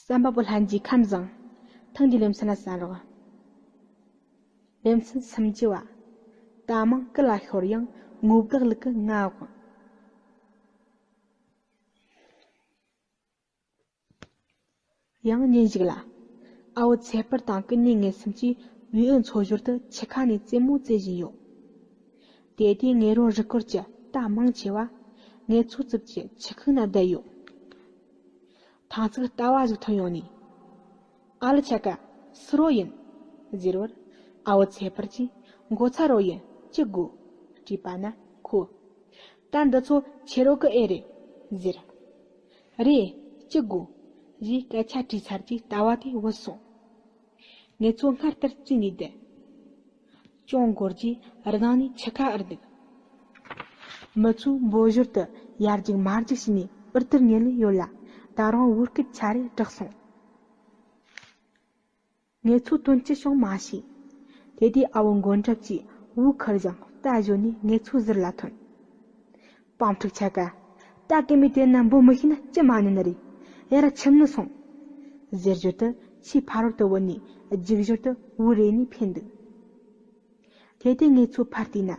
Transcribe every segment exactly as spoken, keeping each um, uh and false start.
བསམ་པ་པོ་ལྷན་རྒྱས་ཁམས་བཟང་། ཐེངས་འདིའི་ལེ་ཚན་ལ་གསན་རོགས། ལེ་ཚན་སུམ་ཅུ་བ། རྟ་མང་སྐུ་ལ་ཤོར་ཡང་ངོ་བདག་ལུག་གི་མངའ་འོག་ཡང་ཉིན་ཞིག་ལ། ཨ་བོ་ཚེ་དཔལ་དང་སྐུ་ཉིད་ངེད་གསུམ་གྱིས་བེའུ་འཚོ་ཞོར་དུ་ཆུ་ཁ་ནས་རྩེད་མོ་རྩེ་བཞིན་ཡོད། དེ་དུས་ངེད་རོ་རི་སྐོར་གྱི་རྟ་མང་ཆེ་བ། ངེད་ཚོའི་རྩིབ་ཀྱི་ཆུ་ཁུང་ན་བསྡད་ཡོད། ཐང་ཚིག་རྟ་བ་ཞིག་ཐོན་ཡོང་ནས། ཨ་ལ་ཆ་ཀ། སུ་རོ་ཡིན། ཟེར་བར། ཨ་བོ་ཚེ་ཕར་གྱིས་མགོ་ཚ་རོ་ཡིན་ཅི་དགོས། དྲིས་པ་ན་ཁོ། ད་འདི་ཚོ་ཁྱེད་རོ་གི་ཨེ་རེད། ཟེར། རེད། ཅི་དགོས། ཞེས་སྐད་ཆ་དྲིས་ཚར་རྗེས་རྟ་བ་དེ་བུད་སོང་། ངེད་ཚོ་སྔར་ལྟར་རྩིས་ནས་བསྡད། ཅུང་འགོར་རྗེས་རི་སྒང་ནས་ཆུ་ཁ་འུར་འདུག་མི་ཚོས་འབོད་ཞོར་དུ་ཡར་རྒྱུག་མར་རྒྱུག་བྱས་ནས་འུར་དིར་ཉིལ་ཡོད་ལ། ད་རུང་བོད་སྐད་ཆ་རེ་གྲགས་སོང་། ངེད་ཚོས་དོན་ཅི་བྱུང་མ་ཤེས། དེ་དུས་ཨ་བོ་མགོན་སྐྱབས་ཀྱིས་བོའུ་ཁུར་ཞིང་རྟ་གཞོན་ནས་ངེད་ཚོའི་ཟུར་ལ་ཐོན། སྤང་ཕྲུག་ཆ་ཀ། རྟ་སྐད་མི་དེ་ན་འབོད་མི་ཤེས་ན་ཅི་མ་ཉན་ནི་རེད། ཡ་ར་ཁྱིམ་ནས་སོང་། ཟེར་ཞོར་དུ་ཆུའི་ཕ་རོལ་དུ་བུད་ནས་རྒྱུག་ཞོར་དུ་བོའུ་རེ་ནས་འཕེན་འདུག་དེ་དུས་ངེད་ཚོ་ཕར་བལྟས་ན།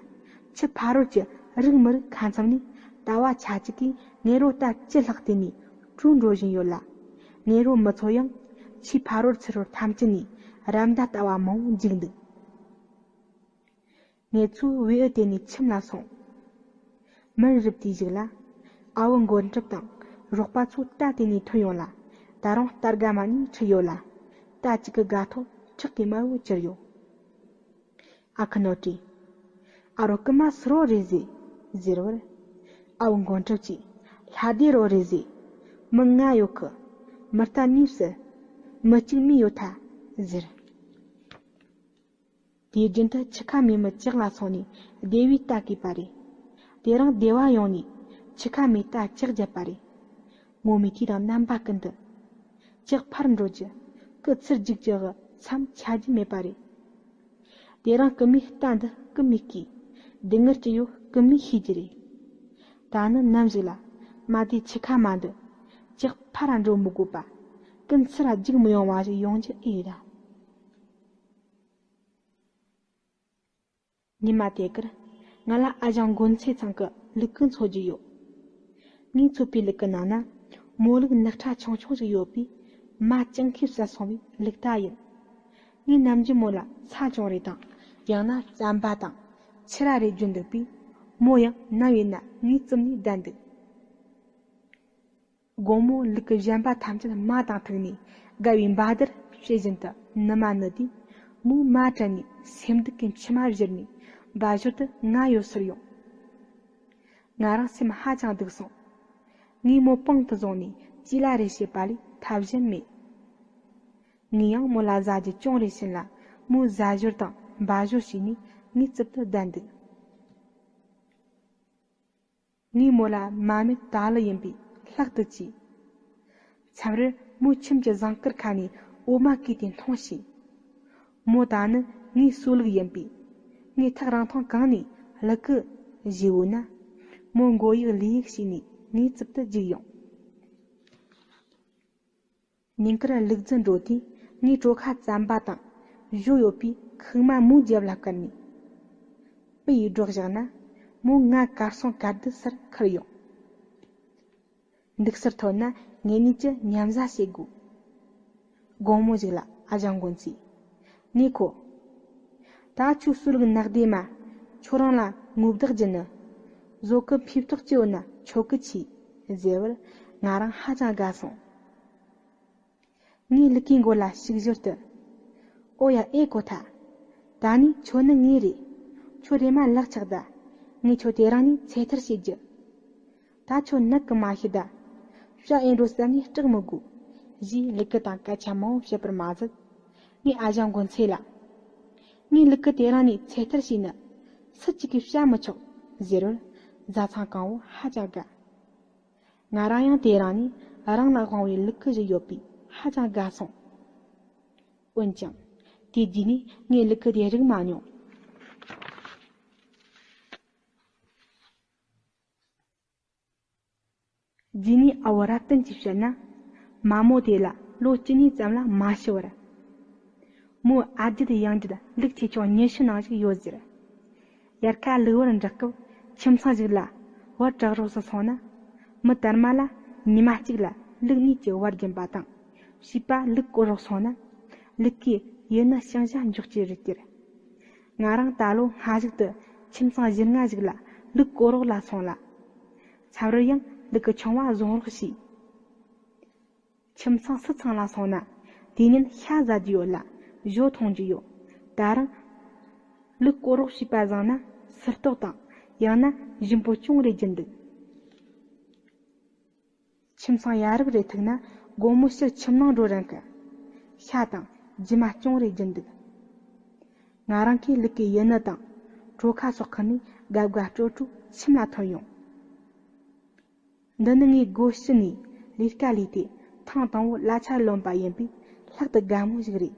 ཆུ་ཕ་རོལ་གྱི་རིག་མི་རིག་ཁ་མཚམས་ནས་རྟ་བ་ཆ་གཅིག་གིས་ངེད་རོ་རྟ་ཅི་ལྷག་དེ་ནས་བྲོས་འགྲོ་བཞིན་ཡོད་ལ། ངེད་རོ་མི་ཚོ་ཡང་ཆུའི་ཕ་རོལ་ཚུར་རོལ་ཐམས་ཅད་ནས་ར་མདའ་ལྟ་བུ་མང་བོ་འཇིགས་འདུག་ངེད་ཚོས་བེའུ་དེད་ནས་ཁྱིམ་ལ་སོང་། མར་རི་དེའི་ཞིག་ལ། ཨ་བོ་མགོན་སྐྱབས་དང་རོགས་པ་ཚོ་རྟ་དེད་ནས་ཐོན་ཡོང་ལ། ད་རུང་རྟ་སྒ་མ་གཉིས་ཁྲིད་ཡོད་ལ། རྟ་གཅིག་གི་སྒ་ཐོག་ཁྲག་གིས་དམར་བོ་གྱུར་ཡོད། ཨ་ཁུ་ནོར་བཀྲས། ཨ་རོ་རྐུན་མ་སུ་རོ་རེད་ཟེ། ཟེར་བར། ཨ་བོ་མགོན་སྐྱབས་ཀྱིས། ལྷ་སྡེ་རོ་རེད་ཟེ། མི་ལྔ་ཡོད་གི། མི་རྟ་གཉིས་སུ། མི་གཅིག་མི་ཡོད་ཐལ། ཟེར། དུས་རྒྱུན་དུ་ཆུ་ཁ་མེད་མི་ལྕགས་ལ་སོང་ནས་སྡེ་བའི་རྟ་གས་པ་རེད། དེ་རིང་སྡེ་བ་ཡོང་ནས་ཆུ་ཁ་མེད་རྟ་ལྕགས་བརྒྱབ་པ་རེད། ངོ་མའི་དུས་དང་རྣམ་པ་ཀུན་ཏུ། ལྕགས་ཕར་འགྲོ་རྒྱུ། སྐུ་ཚུར་རྒྱུག་རྒྱུ་གི་མཚམས་ཆད་རྒྱུ་མེད་པ་རེད། དེ་རིང་རྐུན་མས་རྟ་འདི་རྐུ་མི་སྐྱེས། སྡུག་བསྔལ་ཅི་ཡོད་རྐུན་མས་ཤེས་རྒྱུ་རེད། ད་ནི་ནམ་ཞིག་ལ། མ་དེ་ཆུ་ཁ་མ་འདི། ལྕགས་ཕར་འགྲོ་མི་དགོས་པ། ཀུན་ཚུར་རྒྱུག་མི་ཡོང་བ་ཞིག་ཡོང་རྒྱུ་ཨེ་ཡོད་ད། ཉི་མ་དེ་གར། ང་ལ་ཨ་ཞང་མགོན་ཚེ་ཚང་གི་ལུག་གུ་འཚོ་རྒྱུ་ཡོད། ངས་འཚོས་པའི་ལུག་གུ་ནང་ན། མོ་ལུག་ནག་ཁྲ་ཆུང་ཆུང་ཞིག་ཡོད་པས། མ་སྤྱང་ཁས་བསད་སོང་བའི་ལུག་རྟ་ཡིན། ངས་ནམ་རྒྱུན་མོ་ལ་ཚྭ་ཅུང་རེ་དང་། ཡང་ན་རྩམ་པ་དང་། ཕྱུར་ར་རེ་བརྗོད་འདུག་པས། མོ་ཡང་ནམ་ཡིན་ན་ངའི་རྩིབ་ནས་བསྡད་འདུག་དགོང་མོ་ལུག་གུ་གཞན་པ་ཐམས་ཅད་མ་དང་ཐུག་ནས་དགའ་བའི་འབའ་ལྡིར་བྱེད་བཞིན་དུ་ནུ་མ་ནུ་དུས། མོའི་མ་དྲན་ནས་སེམས་སྡུག་གི་མཆི་མ་བཞུར་ནས་འབའ་ཞོར་དུ་ང་ཡོད་སར་ཡོང་། ང་རང་སེམས་ཧ་ཅང་སྡུག་སོང་། ངས་མོ་པང་དུ་བཟུང་ནས་གཅིག་ལ་རེ་བྱེད་པ་ལས་ཐབས་གཞན་མེད། ངས་ཡང་མོ་ལ་ཟ་རྒྱུ་ཅུང་རེ་བྱིན་ལ། མོས་ཟ་ཞོར་དང་འབའ་ཞོར་བྱས་ནས་ངའི་རྩིབ་ཏུ་བསྡད་འདུག་ངས་མོ་ལ་མ་མེད་ད་ལི་ཡིན་པས་ལྷག་ཏུ་གྱིས། མཚམས་རེར་མོས་ཁྱིམ་གྱི་ཟངས་དཀར་ཁ་ནས་འོ་མ་བརྐོས་ཏེ་འཐུང་བྱས། མོ་ད་ནི་ངའི་གསོ་ལུག་ཡིན་པས། ངས་ཐག་རིང་ཐུང་གང་ནས་ལུག་གུ་ཞེས་འབོད་ན། མོ་མགོ་གཡུག་ལུས་གཡུག་བྱས་ནས་ངའི་རྩིབ་ཏུ་རྒྱུགས་ཡོང་། ཉིན་དཀར་ལུག་རྫི་འགྲོ་དུས་ངའི་གྲོ་ཁ་རྩམ་པ་དང་བཞོ་ཡོད་པའི་ཁུག་མ་མོའི་རྒྱབ་ལ་བསྐུར་ནས། སྤུ་ཡིས་སྒྲོག་བཞག་ན་མོ་ང་གར་སོང་གར་སྡོད་སར་ཁུར་ཡོང་། འདུག་སར་ཐོན་ན་ངེད་གཉིས་ཀྱིས་མཉམ་ཟ་བྱེད་དགོས། དགོང་མོ་ཞིག་ལ་ཨ་ཞང་མགོན་ཚེས། ངས་ཁོ། ད་ཁྱོད་གསོ་ལུག་ནག་དེ་མ། ཁྱོད་རང་ལ་ངོ་བདག་རྒྱུ་ནི། བཟོ་གི་ཕེབས་ཐོག་ཅི་ཡོད་ན་ཁྱོད་ཀྱིས་ཁྱེར་ཟེར་བར་ང་རང་ཧ་ཅང་དགའ་སོང་། ངས་ལུག་གུའི་མགོ་ལ་ཞིག་ཞོར་དུ། ཨོ་ཡ་ཨེ་གོ་ཐལ། ད་ནི་ཁྱོད་ནི་ངའི་རེད། ཁྱོད་རེ་མ་ལག་ཆགས་ད། ངས་ཁྱོད་དེ་རིང་ནས་ཚེ་ཐར་བྱེད་རྒྱུ། ད་ཁྱོད་ནག་གི་མ་ཤི་ད། བྱ་ཨེ་འགྲོ་བསམ་ནས་སྐྲག་མི་དགོས། ཞེས་ལུག་གུ་དང་སྐད་ཆ་མང་བོ་བཤད་པར་མ་ཟད། ངས་ཨ་ཞང་མགོན་ཚེ་ལ། ངས་ལུག་གུ་དེ་རིང་ནས་ཚེ་ཐར་བྱས་ནི། སུ་གཅིག་གིས་བྱ་མི་ཆོག་ཟེར་བར། བཟའ་ཚང་གང་བོ་ཧ་ཅང་དགའ། ང་རང་ཡང་དེ་རིང་ནས་རང་ལ་དབང་བའི་ལུག་གུ་ཞིག་ཡོད་པས་ཧ་ཅང་དགའ་སོང་། འོན་ཀྱང་། དེ་རྗེས་ནས་ངས་ལུག་གུ་དེ་རིག་མ་མྱོང་། རྗེས་ནས་ཨ་བོ་རབ་བརྟན་གྱིས་བཤད་ན། མ་མོ་དེ་ལ་ ལོ་བཅུ་གཉིས་ཙམ་ལ་མ་ཤི་བར། མོའི་ཨ་རྒྱུད་ཡང་རྒྱུད་ལུག་ཆེ་ཆུང་ཉི་ཤུ་ནང་ཞིག་ཡོད་ཟེར། དབྱར་ཁ་ལུག་བར་འགྲོ་སྐབས་ཁྱིམ་ཚང་ཞིག་ལ་བར་དྲག་རོགས་སུ་སོང་ན། མི་དར་མ་ལ་ཉི་མ་གཅིག་ལ་ལུག་གཉིས་ཀྱི་བར་སྦྱིན་པ་དང་། བྱིས་པ་ལུག་བསྐོར་རོགས་སོང་ན། ལུག་གིས་ཡུལ་ནི་ཤིང་བྱ་འཇོག་ཀྱི་རེད་ཟེར། ང་རང་ད་ལོ་སྔ་གཞུག་ཏུ་ཁྱིམ་ཚང་བཞི་ལྔ་ཞིག་ལ་ལུག་བསྐོར་རོགས་ལ་སོང་ལ། མཚམས་རེར་ཡང་ལུག་གི་ཆུང་བ་བཟུང་རོགས་བྱས། ཁྱིམ་ཚང་སུ་ཚང་ལ་སོང་ན་དེ་ཉིན་ཤ་ཟ་རྒྱུ་ཡོད་ལ་ཞོ་འཐུང་རྒྱུ་ཡོད། ད་རུང་ལུག་བསྐོར་རོགས་བྱས་པ་བཟང་ན་སིལ་ཏོག་དང་ཡང་ན་ཞིམ་པོ་ཅུང་རེ་རྒྱུ་འདུག་ཁྱིམ་ཚང་ཡ་རབས་རེ་ཐུག་ན་དགོང་མོ་ཕྱིར་ཁྱིམ་ནང་འགྲོ་རན་གི། ཤ་དང་རྒྱུ་མ་ཅུང་རེ་རྒྱུ་འདུག་ང་རང་གིས་ལུག་གི་ཡུ་ནི་དང་གྲོ་ཁ་སོགས་ཁུར་ནས་དགའ་དགའ་སྤྲོ་སྤྲོ་ཁྱིམ་ལ་ཐོན་ཡོང་། འདི་ནི་ངས་སྒོ་ཕྱི་ནས་ལས་ཀ་ལས་ཏེ་ཐེངས་དང་པོ་གླ་ཆ་ལོན་པ་ཡིན་པས་ལྷག་ཏུ་དགའ་མོ་ཞིག་རེད།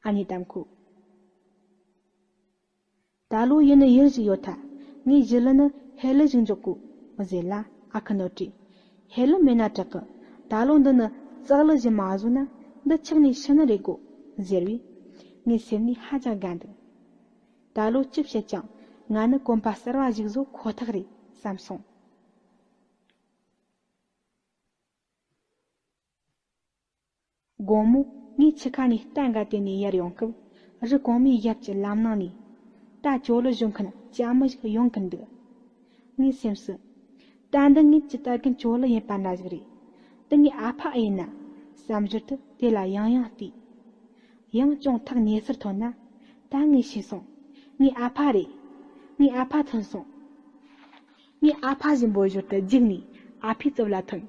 ཨ་ནེ་དམ་ཁོ། ད་ལོ་ཡུལ་ནི་ཡུལ་ཞིག་ཡོད་ཐལ། ངས་གཞི་ལི་ནི་ཧེ་ལི་ཞིག་འཇོག་དགོས་ཟེར་ལ་ཨ་ཁུ་ནོར་བཀྲས། ཧེ་ལི་མེད་ན་དྲག་གི། ད་ལོ་འདི་ནི་ཙག་ལི་ཞིག་མ་བཟོ་ན་འདི་ཆག་ནས་ཤི་ནི་རེད་གོ་ཟེར་བས། ངའི་སེམས་ནས་ཧ་ཅང་དགའ་འདུག་ད་ལོ་ཅི་བྱེད་ཀྱང་ང་ནི་གོམ་པ་གསར་བ་ཞིག་བཟོ་ཁོ་ཐག་རེད་བསམ་སོང་། དགོང་མོ་ངས་ཆུ་ཁ་ནས་རྟ་འགའ་དེད་ནས་ཡར་ཡོང་སྐབས་རི་གོང་མའི་ཡབ་ཀྱི་ལམ་ནང་ནས་རྟ་ཇོ་ལི་བཞོན་མཁན་ལྕམ་མོ་ཞིག་ཡོང་གིན་འདུག་ངའི་སེམས་སུ། རྟ་འདི་ངེད་ཀྱི་དར་རྒན་ཇོ་ལི་ཡིན་པ་འདྲ་ཞིག་རེད། འདི་ངའི་ཨ་ཕ་ཨེ་ཡིན་ན་བསམ་ཞོར་དུ་དེ་ལ་ཡང་ཡང་བལྟས། ཡང་ཅུང་ཐག་ཉེ་སར་ཐོན་ན་ད་ངས་ཤེས་སོང་། ངའི་ཨ་ཕ་རེད། ངའི་ཨ་ཕ་ཐོན་སོང་། ངའི་ཨ་ཕ་ཞིག་འབོད་ཞོར་དུ་རྒྱུགས་ནས་ཨ་ཕའི་རྩིབ་ལ་ཐོན།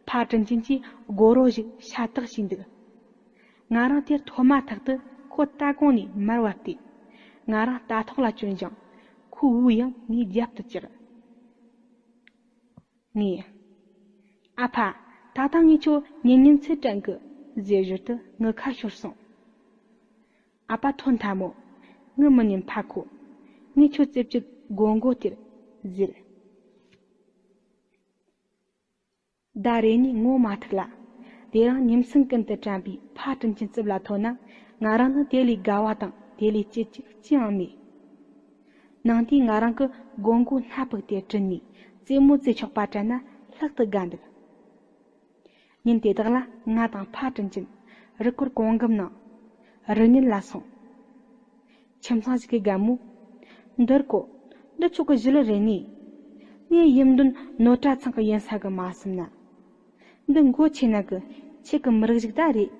ཕ་དྲིན་ཅན་གྱིས་སྒོ་རོ་ཞིག་ཤ་སྟག་བྱས་འདུག་ང་རང་དེར་ཐོན་མ་ཐག་ཏུ་ཁོ་རྟ་གོང་ནས་མར་བབས་ཏེ། ང་རང་རྟ་ཐོག་ལ་བསྐྱོན་ཞིང་ཁོའི་དབུགས་ཡང་ངའི་རྒྱབ་ཏུ་བཅག་ངས། ཨ་ཕ། ད་ལྟ་ངས་ཁྱོད་ཉིན་ཉིན་ཚེ་དྲན་གི་ཟེར་ཞོར་དུ་ངུ་ཁ་ཤོར་སོང་། ཨ་ཕ་ཐོན་ཐལ་མོ། ངུ་མི་ཉན་ཕ་ཁོ། ངས་ཁྱོད་རྩེབ་ཀྱི་སྒོ་མགོ་དེར་ཟེར། ཟླ་རེ་གཉིས་ངོ་མ་ཐུག་ལ། དེ་རིང་ཉིན་སྲིན་ཀུན་ཏུ་དྲན་པའི་ཕ་དྲིན་ཅན་རྩིབ་ལ་ཐོན་ན་ང་རང་ནི་དེ་ལས་དགའ་བ་དང་དེ་ལས་སྐྱིད་ཅིག་ཅི་ཡང་མེད། ནང་དུས་ང་རང་གི་སྒོ་མགོ་སྣ་ཕུག་སྟེ་དྲུད་ནས་རྩེད་མོ་རྩེ་ཆོག་པ་དྲན་ན་ལྷག་ཏུ་དགའ་འདུག་ཉིན་དེ་དག་ལ་ང་དང་ཕ་དྲིན་ཅན་རི་སྐོར་གོང་འགུམ་ནང་རི་ཉིལ་ལ་སོང་། ཁྱིམ་ཚང་ཞིག་གི་རྒན་མོས། འདིར་གོ། འདི་ཁྱོད་ཀྱི་གཞི་ལི་རེད་ནི། ངའི་ཡིད་འདུན་ནོར་གྲྭ་ཚང་གི་ཡིན་ས་གི་མ་བསམ་ན། འདི་མགོ་ཆེ་ན་གི་ཁྱེད་ཀྱི་མི་རིགས་ཞིག་ད་རེད་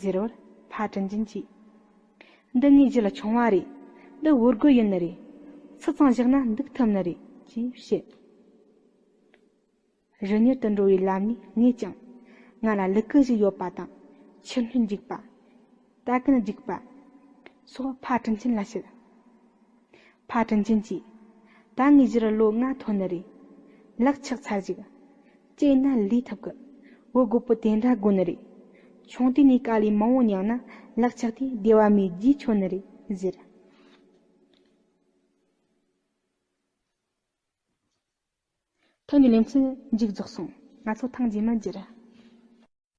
ཟེར་བར་ཕ་དྲིན་ཅན་གྱིས། འདི་ངའི་གཞི་ལི་ཆུང་བ་རེད། འདི་བོར་རྒོད་ཡིན་ནི་རེད། སུ་ཚང་བཞག་ན་འདུག་ཐུབ་ནི་རེད་ཅེས་བཤད། རི་ཉིལ་དུ་འགྲོ་བའི་ལམ་ནས་ངས་ཀྱང་། ང་ལ་ལུ་གུ་ཞིག་ཡོད་པ་དང་། ཆུ་སྣོད་འཇུག་པ། རྟ་གན་རྒྱུག་པ། སོགས་ཕ་དྲིན་ཅན་ལ་བཤད། ཕ་དྲིན་ཅན་གྱིས། ད་ངའི་གཞི་ལི་ལོ་ལྔ་ཐོན་ནི་རེད། ལག་ཆགས་ཚར་ཅིག་ཅི་ཡིན་ན་ལས་ཐུབ་གི་འོ་དགོད་པོ་དེ་འདྲ་དགོས་ནི་རེད། ཆུང་དུས་ནས་དཀའ་ལས་མང་བོ་མྱངས་ན་ལག་ཆགས་དུས་བདེ་བ་མེད་རྒྱུས་ཆོད་ནི་རེད་ཟེར། ཐོན་ནས་ལེ་ཚན་མཇུག་རྫོགས་སོང་། ང་ཚོ་ཐེངས་རྗེས་མར་མཇལ།